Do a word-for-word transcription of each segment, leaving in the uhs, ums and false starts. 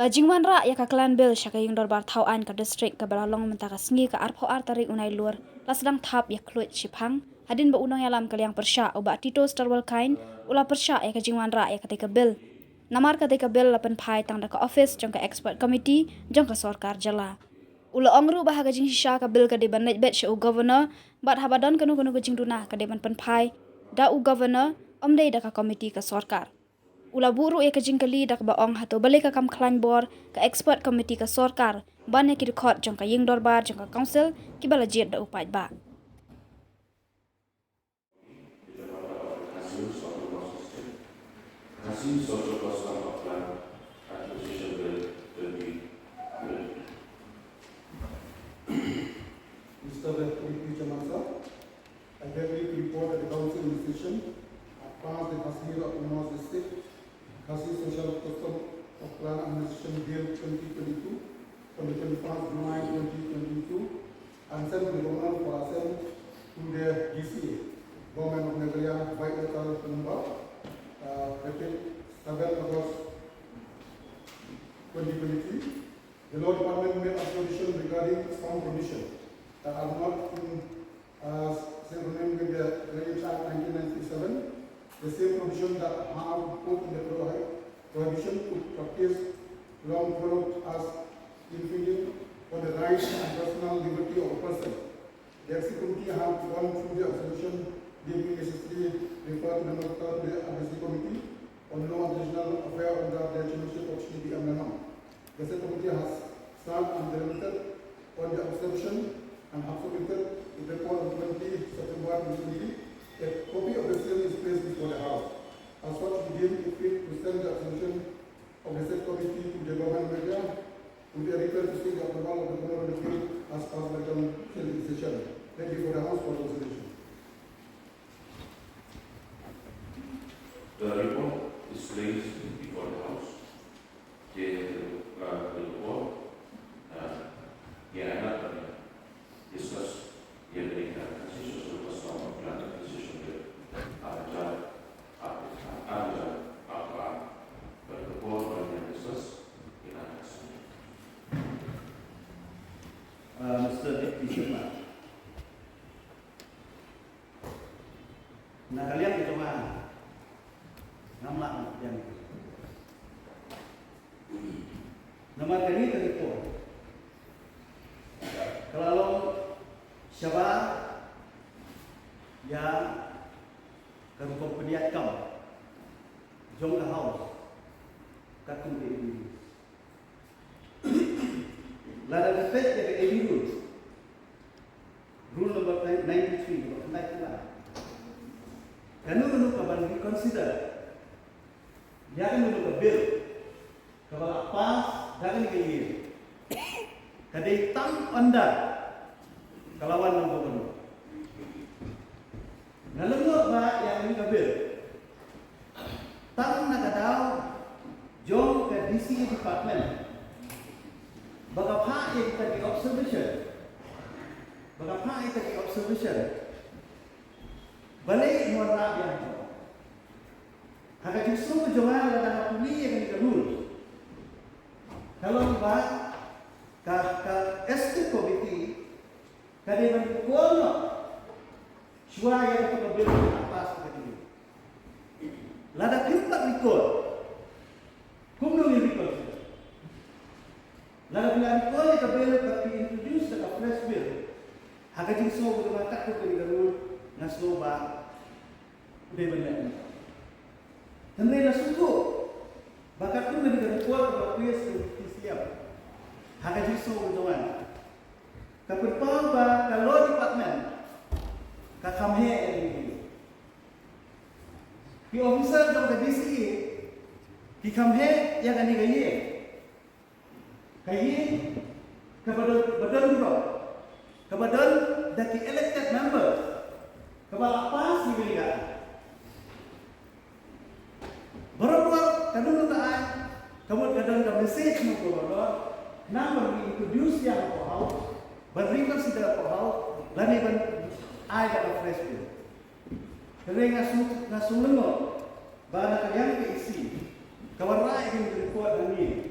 Ka jingwanrah ïa ka Clan Bill sha ka Ïing Dorbar Thaw Aiñ ka District kaba la long mynta ka sngi ka arphew ar tarik u Nailur la sdang thap ïa khluit shiphang hadien ba u nongïalam ka liang pyrshah u Bah Tito Starwell Chyne u la pyrshah ïa ka jingwanrah ïa katei ka bill. Namar katei ka bill la pynphai tang da ka office jong ka Expert Committee jong ka sorkar jylla. U la ong ruh ba ha ka jingshisha ka bill ka dei ban leit beit sha u Governor bad haba don kano kano ka jingduna ka dei ban pynphai da u Governor, ym dei da ka komiti ka sorkar. U la buh ruh ïa ka jingkylli da kaba ong hato balei ka kam khlaiñ bor ka Expert Committee ka sorkar ban ïa ki dkhot jong ka Ïing Dorbar jong ka Council kiba la jied da u paidbah. Khasi Social Custom of Land Acquisition Bill twenty twenty. Mister Deputy Chairman, sir, I beg you to report that the Council in session has passed the Khasi Hills Autonomous District Khasi Social Custom of Clan Administration Bill twenty twenty-two on the twenty-first July twenty twenty-two and sent to the Governor for assent to the D C A, Government of Meghalaya, by letter number, uh, dated seventh August twenty twenty-three. The Law Department made observation regarding some provision that are not in, uh, synchronym with the Drainage Act nineteen ninety-seven. The same provision that have put in the prohi-, prohibition to practice wrong conduct as infringing on the rights and personal liberty of a person. The Executive Committee have gone through the observation deeming necessary refer to the matter to the Advisory Committee on Law and Traditional Affair under the Chairmanship of Shri B M Menon. The said committee has served and deliberated on the observation and have submitted its report on twenty September twenty twenty. A copy of the same is placed before the House. As such, we deem it fit to send the observation of the said committee to the Government of India with a request to seek the approval of the Government of India as per the Government session. Thank you for the House for consideration. The report is placed before the House. The, uh, the report, uh, yeah, not, uh, discuss ïa ka decision of the House of Land Acquisition Bill. Arja, arja, arja, apa, but the report on the discuss in our session. Uh, Mister Deputy Chairman. Na ka liang ka jong nga, ngam lah ban pdiang. Namar kane ka report ka la long shabar ïa ka rukom pynïaid kam jong ka House katkum ka A D U. Lada ka peit ïa ka A D U, rule number ninety-three, ba kyntait kyntait. Kano kano kaban reconsider ïa kano kano ka bill kaba la pass da kane ka ïing, ka dei tang under ka lawan jong u Governor. Nga lyngngoh ba ïa kane ka bill tang na ka daw jong ka D C A department ba ka phah ïa kita ki observation, ba ka phah ïa kita ki observation. Balei mo rap ïa ka? Ha ka jingsngew jong nga lada nga pule ïa kane ka rule, ka long ba ka, ka executive committee ka dei ban recall noh shuwa ïa kata ka bill ba la pass ha ka jingim. Lada phim pat recall, kumno ngin recall shuwa? Lada phi la recall ïa ka bill bad phi introduce da ka fresh bill, ha ka jingsngew ka jong nga katkum kane ka rule, nga sngew ba dei ban leh. Hynrei nga sngewthuh ba katkum kane ka report kaba pass da u T C M, ha ka jingsngew ka jong nga, ka pynpaw ba ka law department ka kham heh ïa kane ka ïing. Ki officer jong ka D C A ki kham heh ïa kane ka ïing. Ka ïing kaba don, ba don burom, kaba don da ki elected members, kaba la pass ïa kane ka. Barabor ka don ka ai, ka mut ka don ka message na u Governor, khnang ban reintroduce ïa ka hapoh House, ban reconsider hapoh House, lane ban ai da ka fresh bill. Hynrei nga shu, nga shu lyngngoh ba na ka liang ka E C ka wanrah ïa kane ka report hangne,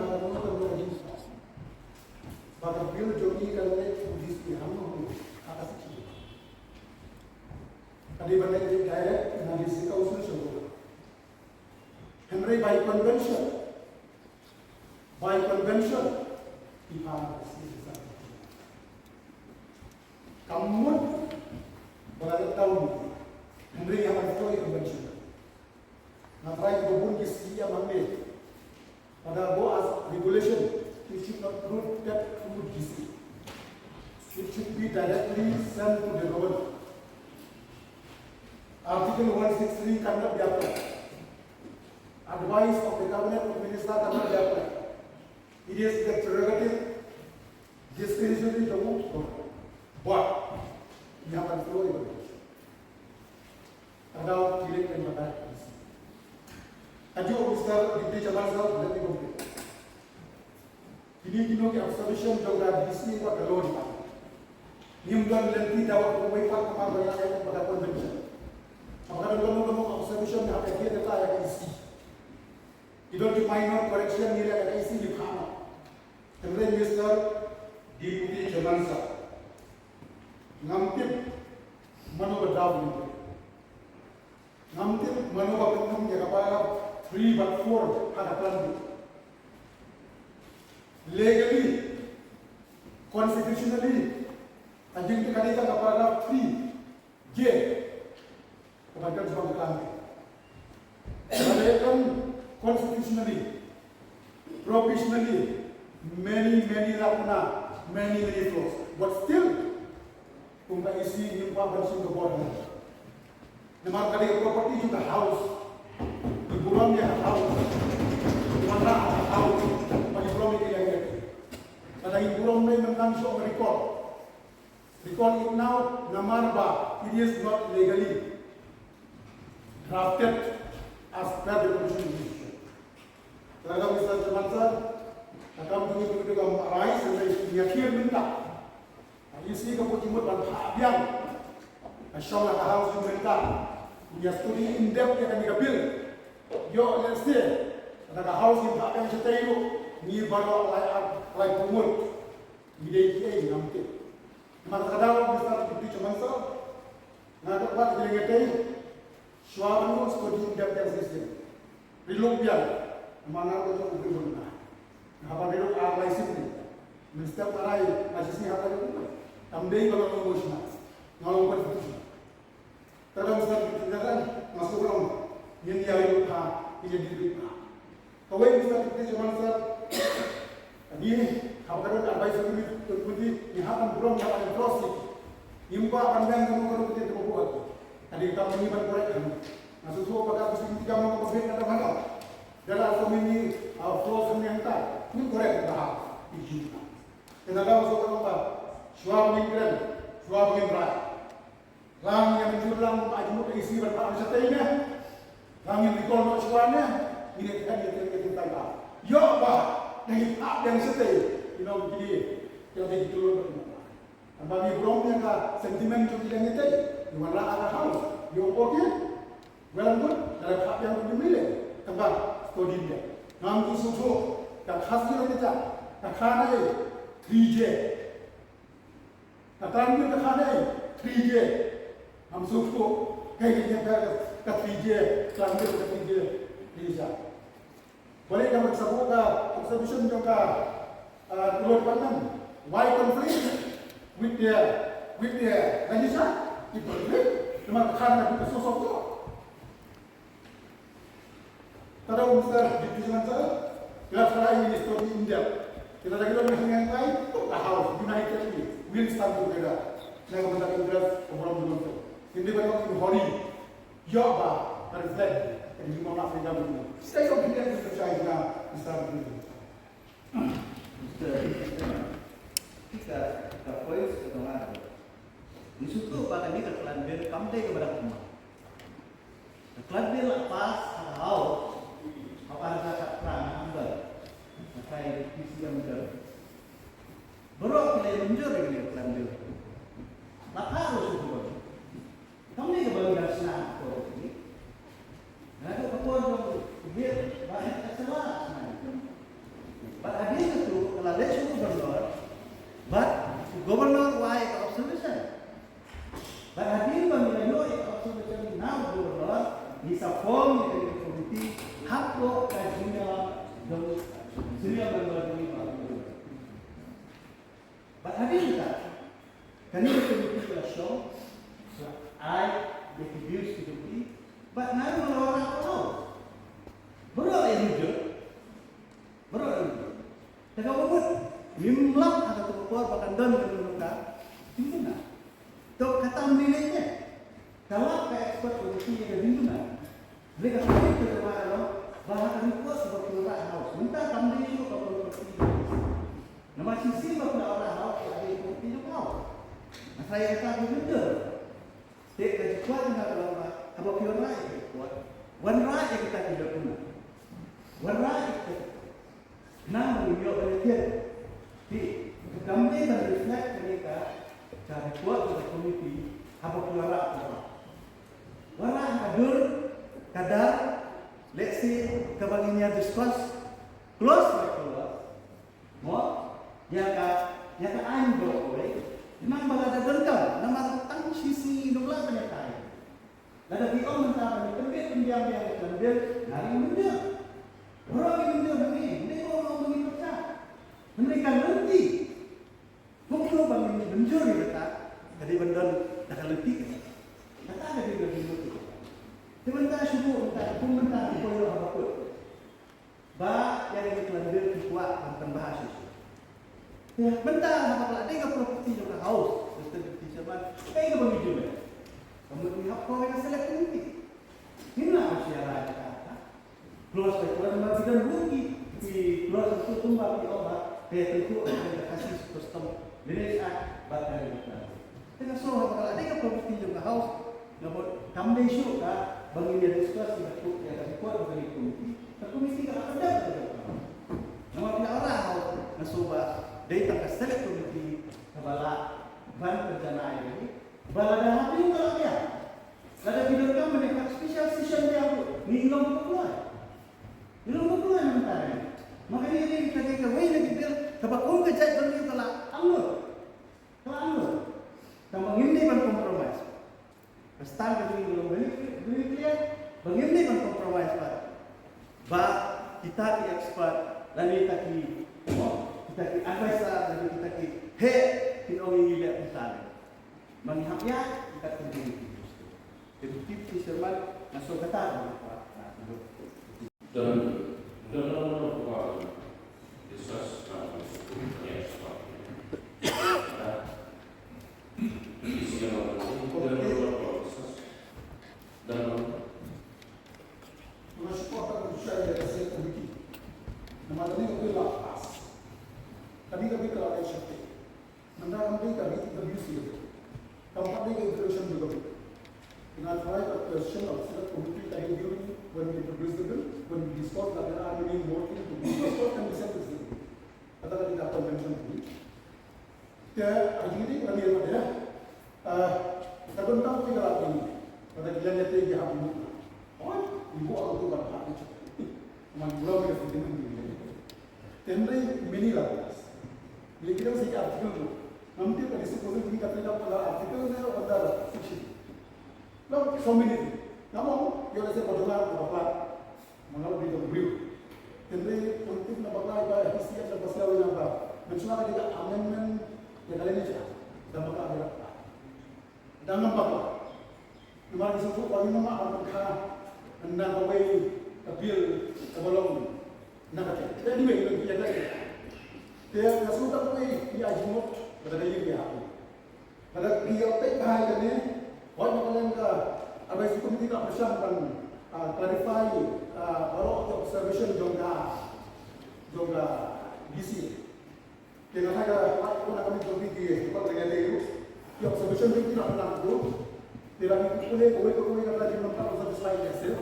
ha kano kano ka jingstad. Ba ka bill jong ngi kan leit Buddhist ïa hangne hangne ha ka city. Ka dei ban leit direct na District Council sha Buddhist. Hynrei by convention, by convention, ki pan ka citizen. Ka mut ba la dep down. Hynrei ïa ban kloi convention. Nga trai ba bun ki C E M hangne. Lada go as regulation, it should not route that through D C. It should be directly sent to the governor. Article one six three cannot be applied. Advice of the cabinet of minister cannot be applied. It is the prerogative, discretionary jong u governor. But ngi hap ban follow ïa ka. Ka dei ki leh kan ba ka. Ajo Mister Deputy Chairman sir, let me complete. Kine kino ki observation jong ka D C bad ka law department. Ngim don lynti da wat kumwei pat ka ba ka convention. Haba ka don kano kano ka observation, haba ka kit ïa ka D C. Ki don ki minor correction, ngi leh ka D C ngi phah noh. Hynrei Mister Deputy Chairman sir, ngam tip mano ba dei. Ngam tip mano ba pynthut ïa ka paragraph three bad four ha ka plan bill. Legally, constitutionally, ka jingtip ka dei ka paragraph three J. Ka ban kan jubab ka plan bill. Ka dei kan constitutionally, provisionally, many, many lacuna, many, many flaws. But still, kum ka E C ngim kwah ban shim ka bor. Namar ka dei ka property jong ka House. Ngi burom ïa ka House. Ngi wanrah ha ka House. Bad ngi burom ïa ka ïa ka. Lada ngi burom, ngi mynta ngi shoh ka record. Record it now, namar ba it is not legally drafted as per the constitution. Te lada Mister Chairman sir, ka kam jong ngi ka arise, hynrei ngi ïa khie mynta. Ka E C ka bud jingmut ban phah biang. Ka shong ha ka House mynta. Ngi ïa study in depth ïa kane ka bill. Ïoh lehse lada ka House ngim phah biang shatei ruh, ngi baroh lai ar lai phew ngut ngi dei kiei ngam tip. Namar kata ka daw, Mister Deputy Chairman sir, nga kwah ban ïathuh ïa phi, shuwa ban ïoh study in depth ïa ka system. Riluk biang, namar nga ruh u briew bun na. Nga hap ban riluk ar lai sien. Mynstep nga rai, nga shisien hap ban riluk. Kam dei ba nga long emotional, nga long constitution. Te lada Mister Deputy Chairman, nga sngewbha ngin ïa riluk bha, ngin ïa dih riluk bha. Kawei, Mister Deputy Chairman sir, kane haba ka don advisory committee, ngi hap ban burom, ngi hap ban trust. Ngim kwah ban biang kano kano ka tei kaba buh ha ki. Ka dei ka kam jong ngi ban correct. Nga sngewthuh ba ka bisi ngi kam kaba bit na ka hangno. There are so many, uh, flaws in the entire. Ngin correct bha. Te nga dang sngewthuh ba shuwa ba ngin kren, shuwa ba ngin rai. Lada ngi ïa mynjur lang ba jingmut A C ban phah shatei ne, lada ngin recall noh shuwa ne, ngin ïa kren ïa kren ïa kren tai ba ïoh ba ngi phah biang shatei. Ïa nong kine, ïa kine ki tulun ba. Tangba ngi burom ïa ka sentiment jong ki leng ïa tei. Ngi wanrah ha ka House, ïoh okay. Well and good, da la phah biang jong ki leng. Tangba study biang. Ngam ju sngewthuh, ka khasi la ka jaka, ka kha na ei, three J. Ka Tranbil ka kha na ei, three J. Ngam sngewthuh kaei kaba ïa ka three J, Tranbil ka three J. Three J. Balei ka mat sabo ka observation jong ka, uh, Law Department. Why conflict with their, with their Rajya Sabha? It conflict. Namar ka kha na ka sosok tu. Te lada Mister Deputy Chairman sir, ki la tharai in study in depth. Te lada ki la nang ngai, to ka House, unitedly, we'll stand together. Na ka bynta interest ka burom jong ngi. Ngim dei ban long in hurry. Ïoh ba ka reflect ka jingmong na freedom jong ngi. Stay confident with the China, Mister Deputy. Mister Chairman, ki ka, ka points ka dong ar. Ngi sngewthuh ba kane ka Clan Bill kam dei kaba dang kumne. Ka Clan Bill la pass ha ka House, ha ka House ka Clan Bill. Ka kai P C M Bill. Baroh ki la mynjur ïa kane ka Clan Bill. La pass ruh shu kumne. Kam dei kaba dang sna ko ni. Nga dei ka por jong u Bill ba ka sala sna. Bad hadien kata ka la leit sha u Governor, bad u Governor u ai ka observation. Bad hadien ba ngi la ïoh ïa ka observation na u Governor, ngi sa form ïa ka committee hapoh ka jingïalam jong u Senior Member jong ngi, Bah Abdul. Bad hadien kata, Kane ka committee ka la shong, ka la ai ïa ki views ki committee, bad nga ruh nga la wanrah ka House. Baroh ïa u jur, baroh ïa u jur. Te kaba mut, ngim lah ha kato ka por ba kan don kano kano ka jingduna. To kata ym dei lei ne. Ka lah ka expert committee ïa ka jingduna. Lei ka committee ka jong nga ka long ba ha ka report kaba phi wanrah ha House. Mynta kam dei shuh ba phi wanrah. Namar shisien ba phi la wanrah ha House, ka dei committee jong ka House. Nga sa ïa kata ka jingduna. Te ka jingkwah jong nga ka long ba haba phi wanrah ïa ka report, wanrah ïa kita ki jingduna. Wanrah ïa kita ki jingduna. Khnang ba ngin ïoh ban ïathied. Te ka kam dei ban reflect kane ka, ka report jong ka committee haba phi wanrah, phi wanrah. Wanrah ha ka dur, ka dar, let's say, kaba ngin ïa discuss, clause by clause. Mo, ïa ka, ïa ka aiñ baroh kawei. Khnang ba lada donkam, namar tang shi sngi ngim lah ban ïa ka aiñ. Lada phi ong mynta ban pynbeit pynbiang biang ïa ka bill, nga ruh ngin biang. Baroh ngin biang hangne, hynrei baroh ngin pyrshah. Hynrei ka lynti. Kumno ba ngin mynjur ïa kata, ka dei ban don da ka lynti kata. Kata ka dei ka lynti. Te mynta shu buh mynta, kum mynta, kum ïoh haba kut. Ba ïa kane ka lynti ki kwah ban pynbha shisha. Te mynta haba ka la dei ka property jong ka House, Mister Deputy Chairman, kaei kaba ngi ju leh? Ka mut ngi hap call ïa ka Select Committee. Ngim lah ban shu ïarai ïa kata. Clause by clause, namar ki don ruh ki, ki clause, kumba ki ong ba, te tyngkhuh ha ka Khasi Custom Lineage Act bad ka Revenue Act. Te nga sngew haba ka la dei ka property jong ka House, nga mut kam dei shuh ka ba ngin ïa discuss ïa ka, ïa ka report jong ka committee. Ka committee ka la pyndep ïa ka. Namar phi la wanrah ha House, nga sngew ba dei tang ka Select Committee kaba lah ban pynjanai ïa ka. Ba lada ha phi ka la biang, lada phi donkam ban ïa ka special session biang ruh, ngi long ka kloi. Ngi long ka kloi mynta ne. Ma kane ka dei kawei na ki bill kaba kum ka jait bynriew ka la angnud. Ka la angnud. Tang ba ngim dei ban compromise. Ka stand ka jong ngi ka long very, very clear ba ngim dei ban compromise pat. Ba kita ki expert lane kita ki, kita ki advisor lane kita ki heh kin ong ïa ngi leh kumta ne. Ma ngi hap ïaid kat ka jong ngi. Te Deputy Chairman, nga sngew kata ka long ka, ka, ka, Don, don, don, don, don, don, discuss, uh, yes, uh, isi yang, don, don, don, discuss. Don, don. Nga shu kwah ban share ïa ka Select Committee. Namar kane ka bill la pass. Kane ka bill ka la dei shaphrang. Mynta kam dei ka read the bill. Kam pat dei ka introduction bill. Nga tharai ka question of Select Committee ka dei during when we introduce the bill, when we discuss, that there are many more things to be discussed and we send this bill. Kata ka dei ka convention bill. Te, ah, jingdei ka dei ka dei, ah, ka don tang ki ka la dei. Kata ki lan ïa te ki hap mut. Oi, ibu aku tu kan hap ni. Memang gula mereka sendiri mending. Te hynrei mini la. Ni kira si article tu. Ngam tip ka district council ni ka tip ka article ne under section. Long so many. Ngam ong, ïoh lehse ba donga ka bakla. Mangala bri ka briew. Te hynrei politik na bakla iba P C S na ba siaw ina ba. Mynshuwa ka dei ka amendment ïa ka lineage. Da bakla ïa ka. Dang ngam bakla. Namar ngi sngewthuh ba ngim nym lah ban pynkha na kawei ka bill kaba long na ka te. Te anyway, ngi ïa ka te. Te nga sngewthuh kawei ïa ka jingmut ba ka dei ïa ka. Lada phi ïoh peit bha ïa kane, hooid, na ka liang ka advisory committee ka pyrshang ban, ah, clarify, ah, baroh ki observation jong ka, jong ka D C. Te nga tharai ka, ah, ka na ka committee ki, ki observation jong ki na ka liang tu. Te lada phi pule kawei pa kawei, ka la jin namar satisfy ïa sir.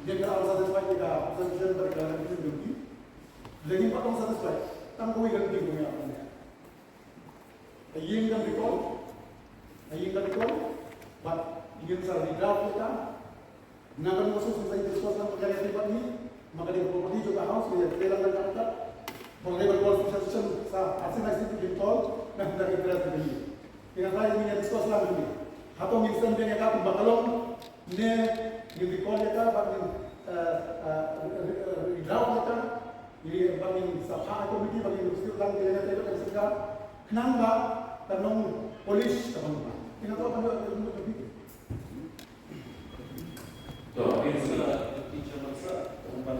Ïa ka la satisfy ïa ka observation bad ka clarification jong ki. Lada ngim pat satisfy, tang kawei ka jingkyrmen ïa ka. Ka ïing kan recall, ka ïing kan recall, bad ngin sa redraft ïa ka. Na ka nongosuk sa discuss lang ka ïa ka bad ni, ma ka dei ka property jong ka house, ka ïa ka lang ka kat. Ba ka dei ka call special session sa, ar sien lai sien recall, na ka dei ka draft ni. Ïa ka ïa ngin discuss lang ni. Hato ngin send biang ïa ka kumba ka long, ne ngin recall ïa ka, bad ngin, eh, eh, redraft ïa ka. Ïa, ba ngin sa phah ha committee, ba ngin sdang ïa kane ka sdang. Khnang ba ka nong, Polish ka bang ba. Ina ko ban da ko ka bi. To, in sa teacher man sa ban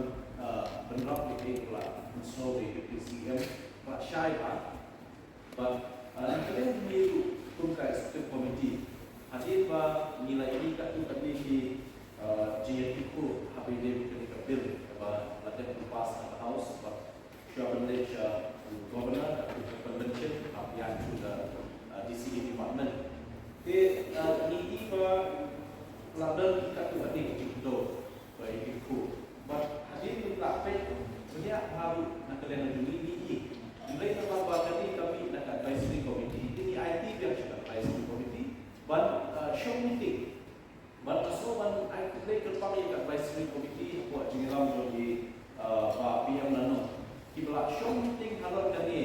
ban rap ni ke la so di ke C M ba shai ba. Ba na ka ni kum ka executive committee. Hadien ba ngi la i ka tu ka ni ki jingïatikna ha ba ïadei ka ni ka bill ba la dep pass na ka House ba Shuwa ban leit sha Governor, ka convention, hap ïaid through the uh, D C A department. Te uh, ngi i ba la don ki katto katne ki jingkyndoh ba i ki khu. But hadien ngi la peit, ngi ïa baroh na ka liang jong ngi ngi i. Hynrei namar ba kane ka mih na ka advisory committee, te ngi aiti biang sha ka advisory committee ban uh, shong meeting. Bad nga sngewbha ban ai khublei kyrpang ïa ka advisory committee hapoh jingïalam jong i, uh, Bah B M Lanong. Kiba la shong meeting halor kane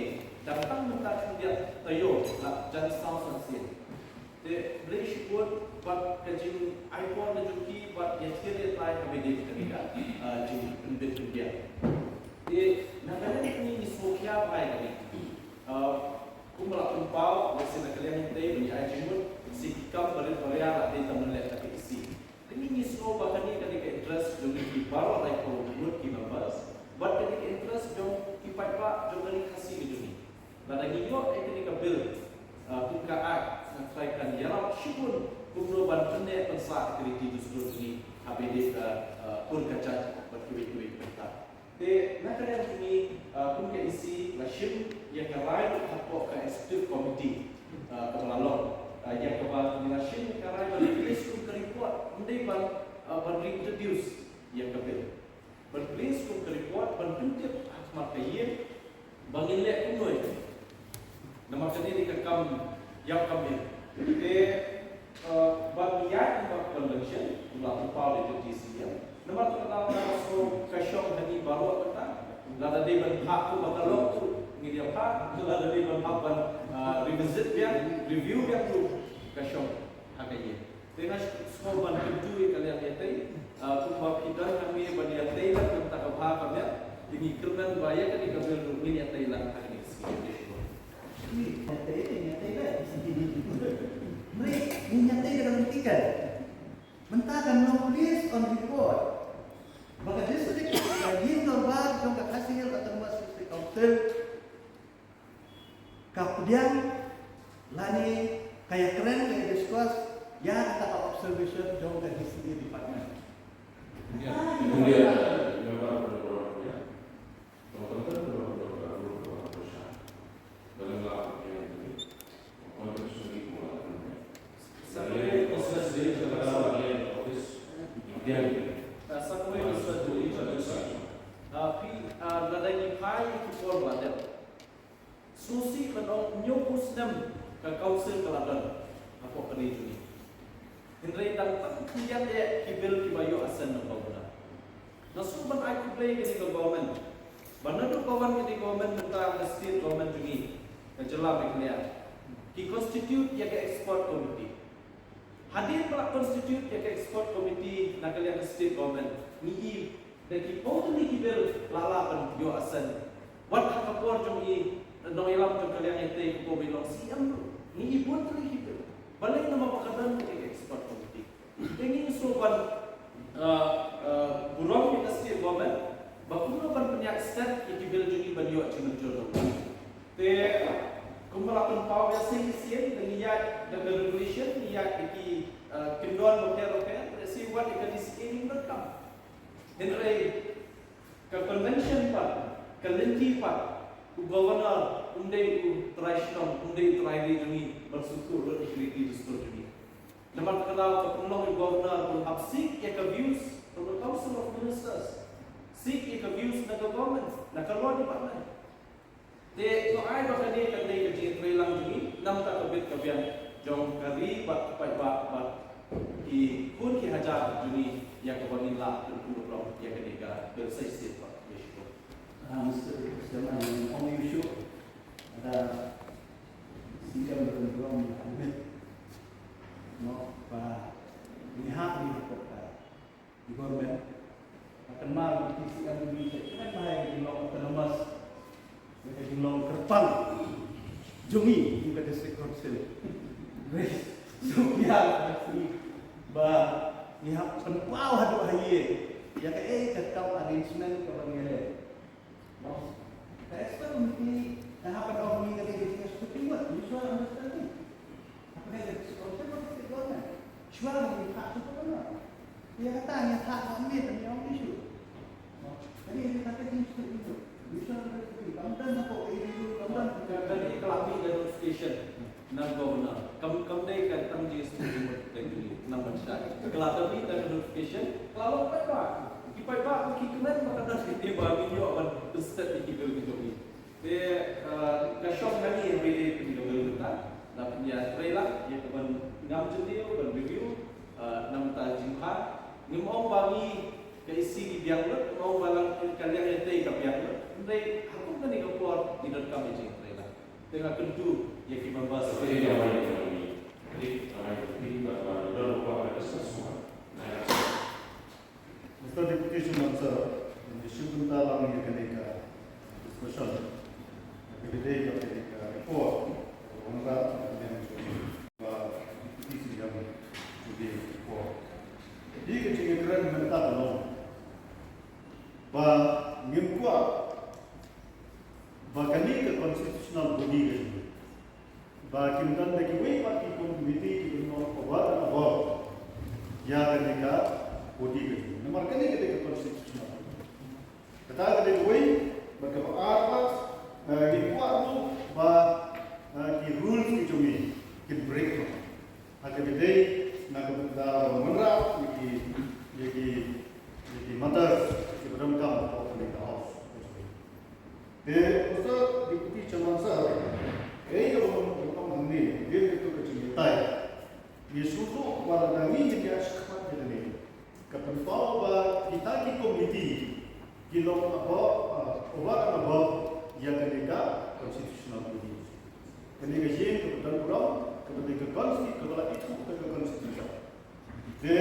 dang tang mynta khyndiat taïew la jan saw san sien. Te khublei shibun bad ka jingai por na jong ki bad ïa ki ïa tai ha ba ïadei bad kane ka, uh, jingpynbit pynbiang. Te na kane ka sngi ngi sngewkhia bha ïa kane. Uh, Kumba la pynpaw, lehse na ka liang ïa tei ban ïa ai jingmut, shi ki kam barit baria la dei tang ban leh da ka E C. Te ngi ngi sngew ba kane ka dei ka interest jong ngi ki baroh laiphew ngut ki members, bad ka dei ka interest jong ki paidbah jong ka ri Khasi ka jong ngi. Lada ngi ïoh ïa kane ka bill, ah, kum ka act, nga tharai kan ïarap shibun kumno ban pynneh pynsah ïa ka riti dustur jong ngi ha ba ïadei ka, ah, kur ka jait bad kiwei kiwei ki bynta. Te na ka liang jong ngi, ah, kum ka E C la shim ïa ka rai hapoh ka executive committee, ah, kaba la long. Ah, ïa kaba ngi la shim ïa ka rai ban release kum ka report, ym dei ban, ah, ban reintroduce ïa ka bill. Ban release kum ka report, ban pyntip ha khmat ka ïing, ba ngin leh kumno ïa ka. Namar kane dei ka kam ïap kam im. Te, eh, ban ïaid ïa ka convention, la pynpaw da ka D C M. Namar kata ka daw ka shong ha ngi baroh kata. Lada dei ban phah kumba ka long tu, ngin ïa phah. Lada dei ban phah ban, eh, revisit biang, review biang tu, ka shong ha ka ïing. Te nga sngewbha ban kyntu ïa ka liang ïa tei, ah, kumba phi don hangne ban ïa tei lang mynta ka bha ka miat, te ngi kyrmen ba ïa kane ka bill ruh ngin ïa tei lang ha kane ka sngi. Ngi ïa tei, ngi ïa tei lang. Ngi ïa tei lang mynta kan. Mynta kan long based on report ba ka district, ka ïing dorbar jong ka Khasi Hills Autonomous District Council ka pdiang lane ka ïakren, ka discuss ïa kata ka observation jong ka D C A department. Ah, phi, ah, lada ngi phai ki por ba dep. Sngewsih ban ong hynñiewphew snem ka council ka la don hapoh ka ri jong ngi. Hynrei tang tang khyndiat eh ki bill kiba ïoh assent na governor. Nga sngewbha ban ai khublei ïa kane ka government. Ba naduh ba wan kane ka government mynta ka state government jong ngi ka jylla Meghalaya, ki constitute ïa ka expert committee. Hadien ba la constitute ïa ka expert committee na ka liang ka state government, ngi i da ki phew tylli ki bill la lah ban ïoh assent. Wat ha ka por jong i nongïalam jong ka liang ïa tei, ka por ba i long C M ruh, ngi i bun tylli ki bill. Balei? Namar ba ka don ka expert committee. Te ngi sngewbha ban, uh, uh, burom ïa ka state government ba kumno ban pynïaid stet ïa ki bill jong ngi ban ïoh jingmynjur na u Te kumba la pynpaw ïa, sa shisien da ngi ïaid da ka regulation, ngi ïaid da ki, uh, kyndon bapher bapher, lehse wat ïa ka D C A ngim donkam. Hynrei ka convention pat, ka lynti pat, u governor um dei u trai shnong, um dei u trai ri jong ngi ban sngewthuh lut ïa ki riti dustur jong ngi. Namar kata ka daw ka pynlong ïa u governor ban hap seek ïa ka views from the Council of Ministers. Seek ïa ka views na ka government, na ka law department. Te to ai ba kane kan dei ka jingïatreilang jong ngi na bynta ka bit ka biang jong ka ri bad paidbah bad ki khun ki hajar jong ngi ïa kaba ngin lah pynkup ïa kane ka bill sa shisien pat. Ïa shukor. Ah, Mister Chairman, ong ïa u shuh. Ada C M Ron Ron Ahmed. No, ba ngi hap ngi hap ka government. Akan mar T C M ni ka kena ka hai ka jinglong autonomous. Ka jinglong kyrpang jong ngi ka district council. Suk ïa ba ngi hap pynpaw haduh ha ïing ïa kaei ka kam arrangement kaba ngi leh. Ka expert committee ka hap ban ong ngi ka dei ka jingïasyllok, mutual understanding. Hapdeng ka state government, shuwa ba ngi phah shuwa ba ngi. Ïa kata ngi phah ba ngi tam ïa ong issue. Kane ka dei ka jingïasyllok. Mutual understanding. Kam don hapoh ka issue, kam don. Ka dei ka la mih ka notification na governor. Kam, kam dei ka tang jingïasyllok na ban shah. Ka la mih ka notification, ka la long paidbah. Ki paidbah ki kmen ba ka dei ka ba ngi ïoh ban step ïa ki bill ki jong ngi. Te, eh, ka shong na ngi haba ïadei bad ka bill mynta, na pynïatrei lang ïa ka ban ngam jylliew, ban review, eh, na bynta jingbha. Ngim ong ba ngi ka E C ngi biang lut, ngim ong ba lang ka liang ïatei ka biang lut. Hynrei ha kum kane ka por ngi donkam ïa jingïatrei lang. Te nga kyntu ïa ki members. Mister Deputy Chairman Sir, ngi shu bynta lang ïa kane ka discussion. Ka dei ka, kane ka report, ka wanrah, ka dei ka, ba, Deputy Chairman, ka report. Dei ka jingkren mynta ka long ba ngim kwah ba kane ka constitutional body ka jong ngi, ba kim don da kiwei pat ki committee kiba ong over and above ïa kane ka body ka jong ngi. Namar kane ka dei ka constitutional. Kata ka dei kawei, bad kaba ar pat, eh, ngim kwah ruh ba, eh, ki rules ki jong ngi kin break noh. Ha kaba ïadei na ka bynta ban wanrah ïa ki, ïa ki, ïa ki matters kiba donkam hapoh kane ka House. Te, Mister Deputy Chairman Sir, kaei kaba ngan ong hangne, dei kato ka jingïatai. Ngi sngewthuh ba lada ngi ngin ïa shakmat ïa kane, ka pynpaw ba kita ki committee ki long above, uh, over and above ïa kane ka constitutional body. Kane ka ïing kaba don burom, kaba dei ka consti-, kaba la ithuh da ka constitution. Te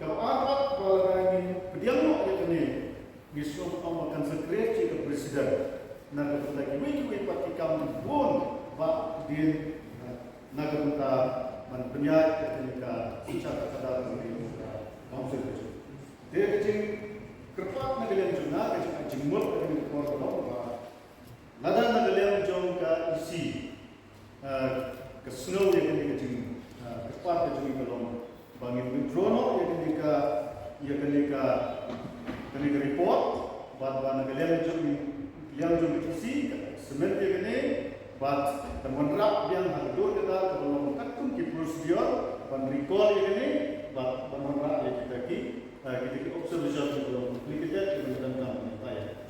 kaba ar pat ba lada ngin pdiang noh ïa kane, ngi sngewthuh ba kan sa create ka precedent na ka bynta kiwei kiwei pat ki kam bun ba dien, na ka bynta ban pynïaid ïa kane ka synshar ka khadar ka council. Te ka jingkyrpad na ka liang jong nga, ka jing, jingmut ka jong nga ka por ka long ba lada na ka liang jong ka E C, ah, ka sngew ïa kane ka jing, ah, kyrpad ka jong ngi ka long ba ngin withdraw noh ïa kane ka, ïa kane ka, kane ka report, bad ba na ka liang jong, liang jong ka E C ka cement ïa kane, bad kan wanrah biang ha ka dur ka dar kaba long katkum ki procedure ban recall ïa kane, bad ban wanrah ïa kita ki, ah, kita ki observation kiba long complicated kiba ngi donkam ban ïatai.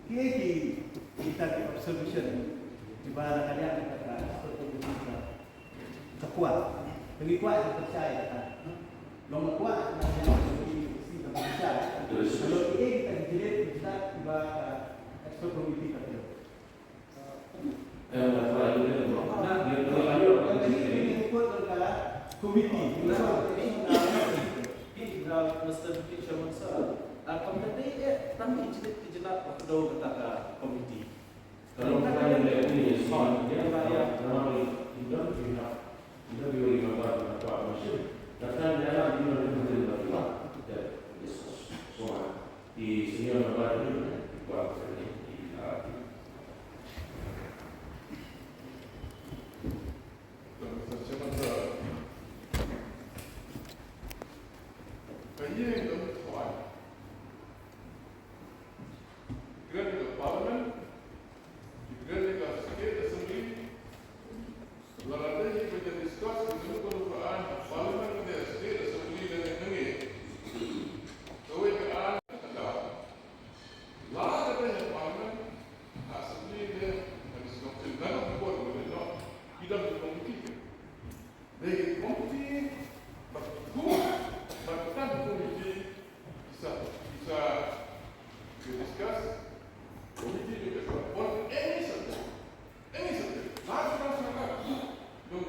Kiei ki, kita ki observation kiba la ka liang kita ka, ka kwah. Ka ngi kwah ka pyrshah ïa kata. Long kwah ka ngi kwah ka pyrshah. Ka long ki, eh, kita ki jilid kita kiba, eh, expert committee ka. Eh, na ka liang ka committee. Mister Chairman Sir, ah, kam da dei, eh, tang ki jilid ki jilid ba kdew kata ka committee. Ka long ka ïa leh ïa ki sngewthuh ïa ka ïa namar ïa ki don ki hap, ki don ki ïa ka bar ka kwah machine. Ka kan ïa la ki don ki don ki bar ki bar. Ïa, ïa, so, so, ah, ki senior member ki don ki kwah ka ïa ki, ah, ki. Mister Chairman Sir, ka ïing ka long Kren ïa ka Parliament, ki kren ïa ka State Assembly, lada dei ba ngi discuss ïa kano kano ka aiñ ha Parliament ne State Assembly ne nangne. Kawei ka aiñ ka dei. Lada dei ha Parliament, ha Assembly ne ha Legislature, lada ka por ba dei noh, ki dang ki committee. Dei ki committee, bad ki, bad ki committee, ki sa, ki sa, ki discuss, committee ki sa, on any subject, any subject, large or small, long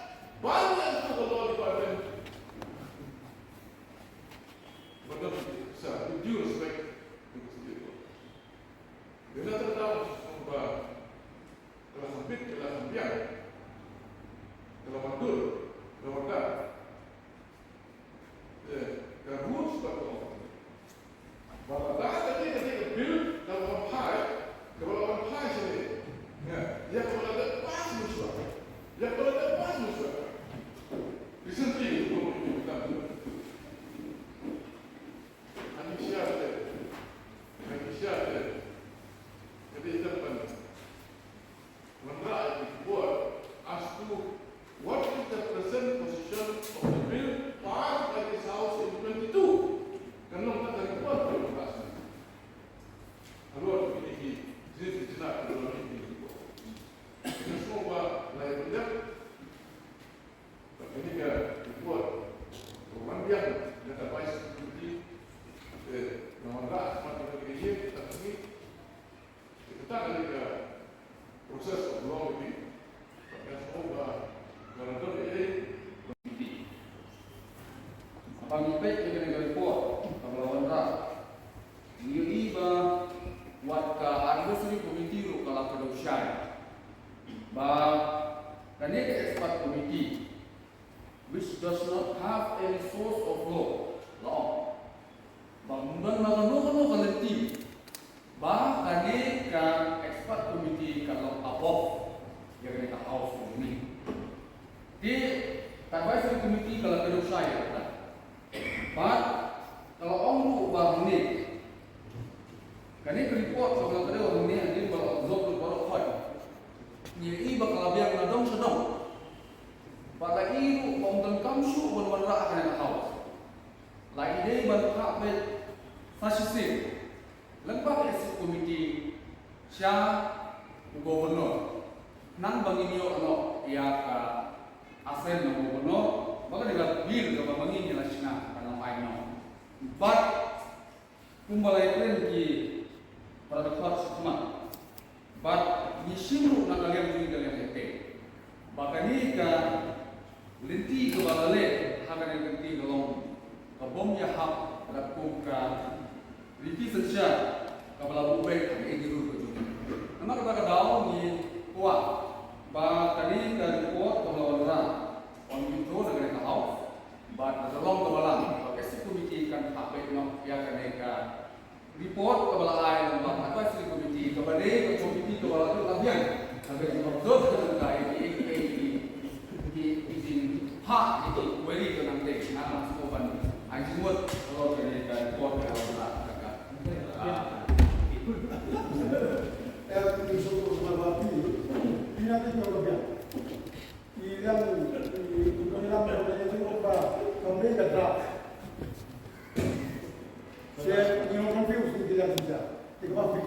Ba ngi ïa to ka law department. Madam, sir, with due respect, with due respect. Ka na ta ka daw ba ka la kham bit, ka la kham biang, ka la wandur, ka la wanrah. Eh, ka rules ba ka ong. Ba la da ka dei, ka dei ka bill, ka la wan phai, ka la wan phai sha ne. Ïa, ïa ka la da pass mynshuwa. Ïa ka la da pass mynshuwa. Recently, Ani siate, ani siate, ka dei ban wanrah ïa ki report as to what is the present position of the bill passed by this house in twenty-two. Kan long kata ka report ka long passed. Halor kine ki jingïakhun jingïakhun halor kine ki report. Ka sngewbha la ïa pynlong. Bad kane ka report ka wan biang na ka Advisory Committee, eh, ka wanrah ha khmat kane ka ïing, kata ka sngi. Te kata kane ka process of law making, bad nga sngewbha ba ka la don ei ei. Haba ngi peit ïa kane ka report kaba la wanrah, ngi ïohi ba wat ka Advisory Committee ruh ka la kdew shai. Ba kane ka expert committee, which does not have any source of law, la ong ba ym don la kano kano ka lynti ba kane ka expert committee ka long above ïa kane ka House ruh. Te ka Advisory Committee ka la kdew shai ïa kata. Bad ka la ong ruh ba hangne, kane ka report kaba la kdew hangne, hadien ba la absorb ruh baroh khoit, ngi ïohi ba ka la biang na dong sha dong. Bad la ïohi ruh ba ym donkam shuh ban wanrah ha kane ka House. La ïohi dei ban phah beit sa shisien lyngba ka Executive Committee sha u Governor, khnang ba ngin ïoh noh ïa ka assent na u Governor ba kane ka bill kaba ma ngi ngi la shna kan long ai noh. Bad kumba la ïakren ki para dkhot shakhmat, bad ngi shim ruh na ka liang jong ngi ka liang ïatei, ba kane ka lynti kaba la leh ha kane ka lynti ka long ka bym ïahap katkum ka riti synshar kaba la buh beit ha ka ïing ki rur ka jong ngi. Namar kata ka daw ngi kwah ba kane ka report kaba la wanrah, wan withdraw na kane ka House, bad na ka long kaba lang ba ka Executive Committee kan phah beit noh ïa kane ka report kaba la ai lyngba ka Advisory Committee, kaba dei ka committee kaba la ïoh la biang, kaba dei ka observe ka jong ka, ïa ki, ïa ki, ki, ki jingphah, ïa ki query ka nangtei, nga nga sngewbha ban ai jingmut halor kane ka report ka la wanrah ka, ka, ah, eh, ki shu sngewbha ban pi, pi na ki ka la biang. I liang, i, i liang, i liang, i liang, i liang, i liang, i liang, i liang,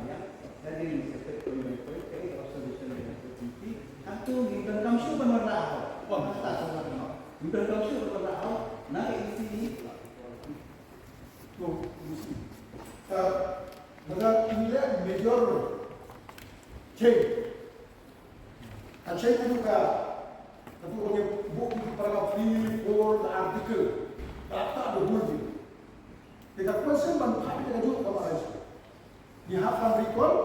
Mawliang, ka dei ngi sa peit point by point, kaei ka observation jong ka committee. Hangto ngi donkam shuh ban wanrah hok. Wan, hangta sa wanrah hok. Ngi donkam shuh ban wanrah hok na ka E C ni. To, E C. Ka, lada ngi leh major change. Ka change haduh ka, ka tu bagi buh ki paragraph three, four, ka article. Ka ta the whole thing. Te ka question ban phah ïa ka juh ka ba rai. Ngi hap ban recall,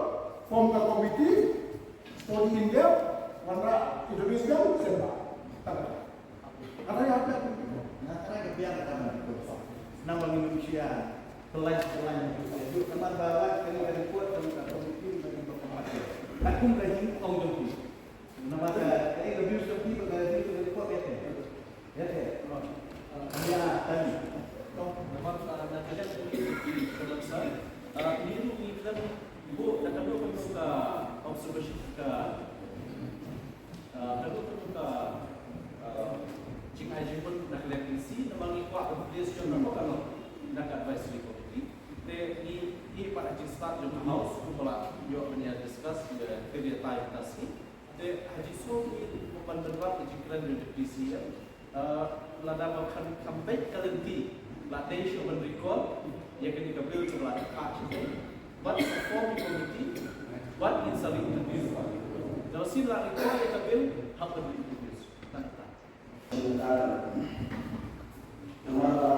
form ka committee, study in depth, wanrah introduce kan, send back. Kata. Kata ïa ka. Na kata ka biang kata ban recall. Pelain, pelain. Juk namar ba la kane ka report ka long ka committee ba ngi ba pynpaw. Ka kum ka jingong jong ki. Namar ka, ka, ka views jong ki ba ka views jong ka report ïa te. Ïa te. Ïa tadi. Namar, ah, na ka liang jong ki, ka long sa, ah, ngi ruh ngi kren, bu, na ka dei ka long ka observation ka Ah, ka dei ka, ah, jingai jingmut na ka liang D C, namar ngi kwah ka place jong ka ka long na ka advisory committee. Te ngi, ngi pat ha jingstad jong ka House, kumba la ïoh ban ïa discuss, ïa, ka dei time ka sngi. Te ha jingsngew ngi ban pynwad ka jingkren jong ka D C ïa. Ah, lada ba kham, kham beit ka lynti, la dei shuh ban recall ïa kane ka bill kaba la dep pass shatei, bad form committee, bad ngin sa reintroduce. Lada shisien la recall ïa ka bill, hap ban reintroduce. Tang, tang. Namar ba